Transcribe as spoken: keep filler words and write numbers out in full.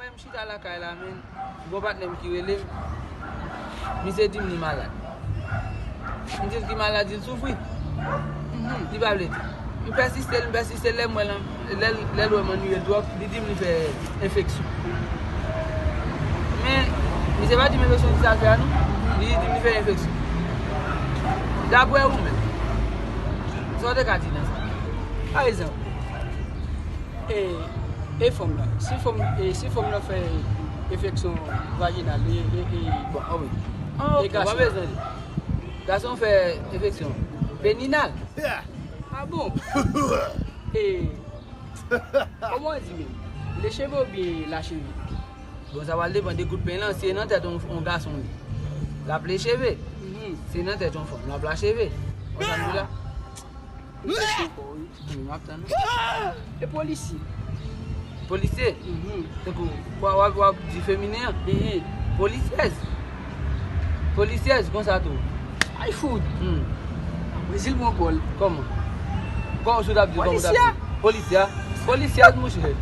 M chita lakay la, men gon patnè m ki rele m. Misye di m li malad. M di l ki malad, di l soufri. Li pa vle di. M pèsiste l, m pèsiste l, lè m wè l, lè l, lè l wè m annuiye l twòp, li di m li fè enfeksyon. Men, misye pa di m enfeksyon ki sa l fè a non. Li di m li fè enfeksyon. Daprè ou menm, sa w te ka di nan sa? Pa egzanp, e, e fanm nan. Si fanm, e, si fanm nan fè enfeksyon vajinal, e, e, e, bon, ah wi. Ah, e ok, pa gason nan? Bezwen di. Gason fè enfeksyon peninal. Ah bon? E, kòman w di menm? Lecheve oubyen lacheve? Bon, sa pral depann de kout pen lan. Si e nan tèt yon, yon gason li, l ap lecheve. Mhm. Si e nan tèt yon fanm, l ap lacheve. Konn sa m di la? M pèse ankò, wi. M ap tann ou. E polisye? Polisye? Mhm. Tankou, w ap, w ap, w ap di feminen an? Mhm. Polisyèz. Polisyèz, konsa tou. Ay fout! Hmm. Brezil pran gòl. Kòman? Kòman w sou t ap di, kòman w t ap di? Polisyè. Polisyè? Polisyèz, monchè.